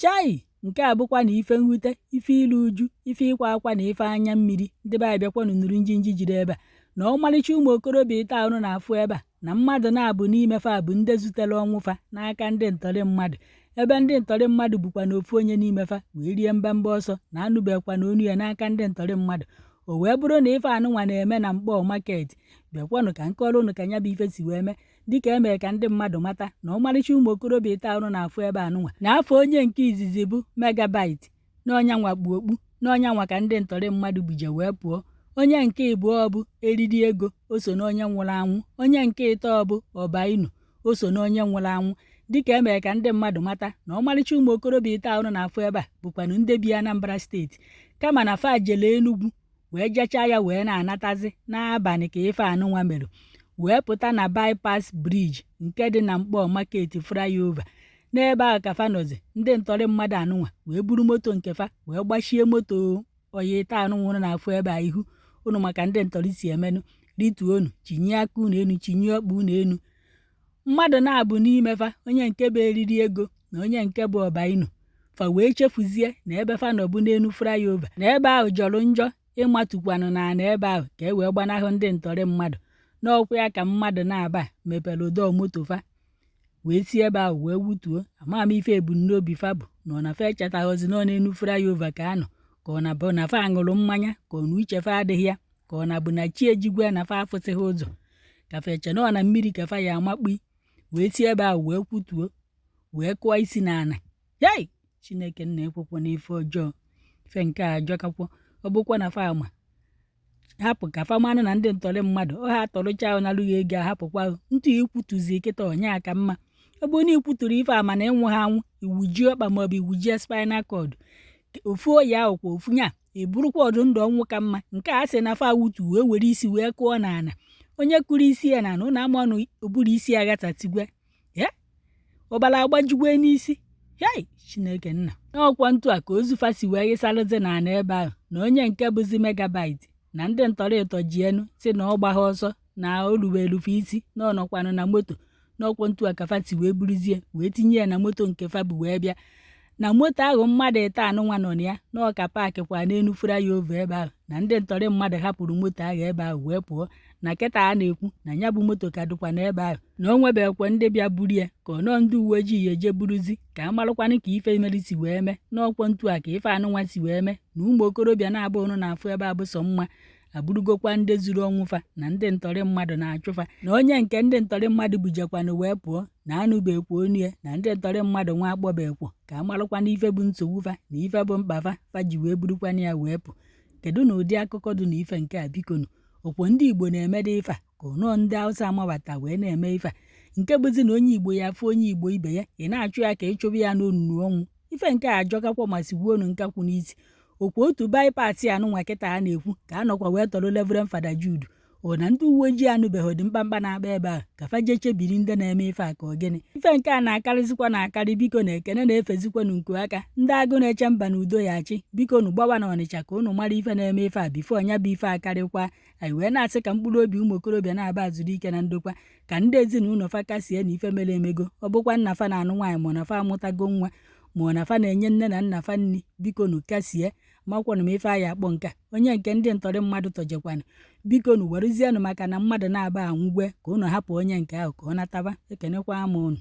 Chai! Nke a bụkwa na ife mwute, ife ilu uju, ife ịkwa akwa na ife anya mmiri. Ndị be anyị, bịakwanụ nụrụ njinji jiri ebe a na ọmalịcha ụmụ okorobịa ịta ahụ na-afụ ebe a na mmadụ na-abụ n'ime fa bụ ndị zutere ọnwụ fa n'aka ndị ntọrị mmadụ, ebe ndị ntọrị mmadụ bụkwa na ofu onye n'ime fa wee rie mbamba ọsọ na anụbekwa na onu ya n'aka ndị ntọrị mmadụ. O wee bụrụ na ife anụnwa na-eme na Nkpor Market. Bịakwanụ ka nkọrọ ụnụ ka nya bụ ife si wee mee, dịka e mere ka ndị mmadụ mata na ọmarịcha ụmụ okorobịa ịta ahụ na-afụ ebe anụnwa na afọ onye nke izizi bụ Megabyte, na ọnyanwa kpu okpu, na ọnyanwa ka ndị ntọrị mmadụ buje wee pụọ. Onye nke ịbụọ bụ Eriri Ego, o so na onye nwụrụ anwụ. Onye nke ịtọ bụ Ọbainu, o so na onye nwụrụ anwụ. Dịka e mere ka ndị mmadụ mata na ọmarịcha ụmụ okorobịa ịta ahụ na-afụ ebe a bụkwanụ ndị bi Anambra Steeti, kama na fa jele Enugwu wee jechaa ya wee na-anatazi n'abalị ka ife anụnwa mere, wee pụta na bypass bridge nke dị na Nkpor Market flyover. N'ebe ahụ ka fa nọzi, ndị ntọrị mmadụ anụnwa wee buru moto nke fa wee gbachie moto oyi ịta anụ nwụrụ na-afụ ebe a ihu unu, maka ndị ntọrị si emenụ. Rituonu, chinye aka unu enu, chinye ọkpa unu enu. Mmadụ na-abụ n'ime fa, onye nke bụ Eriri Ego na onye nke bụ Ọbainu, fa wee chefuzie na ebe fa nọ bụ n'enu flyover, na ebe ahụ jọrọ njọ ịmatukwanụ n'ala ebe ahụ ka e wee gbanahụ ndị ntọrị mmadụ. N'ọkwa ya ka mmadụ na-aba mepere ụdọ moto fa wee si ebe ahụ wee wutuo. Ama m ife ebumnobi fa bụ na ọ na fa echetaghọzi nọ n'enu flyover ka anọ, ka ọ na bụ na fa aṅụrụ mmanya, ka ọ na uche fa adịghị ya, ka ọ na bụ na chi ejigwe na fa afụsịghị ụzọ, ka fa eche na ọ na mmiri ka fa ya amakpi, wee si ebe ahụ wee kwutuo wee kụọ isi n'ala. Hei, Chineke nna, ekwekwo n'ife ọjọọ. Ife nke a ajọkakwọ. Ọ bụkwa na fa ama hapụ ka fa manụ na ndị ntọrị mmadụ ọ ha atọrụcha ahụ narụghị ego, ahapụkwa ntụ ikwutuzi kịta onye aka mma. Ọ bụrụ na ikwuturu ife a mana ịnwụ ha anwụ, iwujie ọkpa maọbụ iwujie spinal cord, ofu oyi ahụ kwa ofu nya eburukwa ọdụ ndụ ọnwụ ka mma. Nke a sị na fa wutu wee were isi wee kụọ n'ala. Onye kụrụ isi ya n'ala, ụnụ ama ọnụ oburu isi ya ghasatigwe ya, ọbara agbajigwe n'isi. Hei, Chineke nna! N'ọkwa ntu a ka ozu fa si wee yịsalụzi n'ala ebe ahụ, na onye nke bụzi Megabyte na ndị ntọrọ ịtọ ji enu si na ọ gbagha ọsọ na o rube erufe isi na ọ nọkwanụ na moto. N'ọkwa ntu a ka fa si wee buruzie wee tinye ya na moto nke fa bụ wee bịa. Na moto ahụ mmadụ ịta anụnwa nọ na ya na ọka paakị kwa n'elu flyover ebe ahụ, na ndị ntọrị mmadụ hapụrụ moto ahụ ebe ahụ wee pụọ. Na kịta a na-ekwu na ya bụ moto ka dịkwa n'ebe ahụ, na o nwebekwa ndị bịa buru ya, ka ọ nọọ ndị uwe ojii ya eje buruzi ka a marụkwanụ ka ife mere si wee mee. N'ọkwọ ntu a ka ife anụnwa si wee mee na ụmụ okorobịa na-abụ ụnụ na-afụ ebe a bụ sọ mma abụrụgokwa ndị zuru ọnwụ fa na ndị ntọrị mmadụ na-achụ fa, na onye nke ndị ntọrị mmadụ bujekwanụ wee pụọ na anụbekwa onu ya, na ndị ntọrị mmadụ nwa akpọbekwo ka a marụkwana ife bụ nsogbu fa na ife bụ mkpa fa fa ji wee burukwana ya wee pụ. Kedu na ụdị akụkọ dị na ife nke a? Bikonu, ọkwọ ndị Igbo na-emede ife a, ka ọnọọ ndị Hausa amabata wee na-eme ife a, nke bụzi na onye Igbo ya afụ onye Igbo ibe ya, ị na-achụ ya ka ị chụba ya n'onunu ọnwụ. Ife nke a ajọkakwa ma sigbuonu nkakwụ n'isi. Okwu otu bypass anụnwa kịta a na-ekwu ka a nọkwa wee tọrọ Reverend Fada Jude. Ọ na ndị uwe ojii anụbeghị ụdị mkpamkpa na-akpa ebe ahụ ka fa jee chebiri ndị na-eme ife a, ka ọ gịnị? Ife nke a na-akarịzikwa na-akarị. Biko, na ekene na-efezikwanụ nku aka ndị agụ na-eche mba na udo ya achị. Biko nụ, gbawa na Ọnịcha ka ụnụ mara ife na-eme ife a before nya bụ ife akarịkwa. Anyị wee na-asị ka mkpụrụ obi ụmụ okorobịa na-aba zuru ike na ndokwa, ka ndị ezinụlọ fa kasie na ife mere emego. Ọ bụkwa nna fa na-anụ nwaanyị, ma ọ na fa amụtago nwa, ma ọ na fa na-enye nne na nna fa nri, biko nụ kasie. Makwanụ m ife anyị akpọ nke a, onye nke ndị ntọrị mmadụ tọjekwanụ, biko nụ werezienụ maka na mmadụ na-aba anwụgwe ka ụnụ hapụ onye nke ahụ ka ọ nataba. Ekenekwa m ụnụ.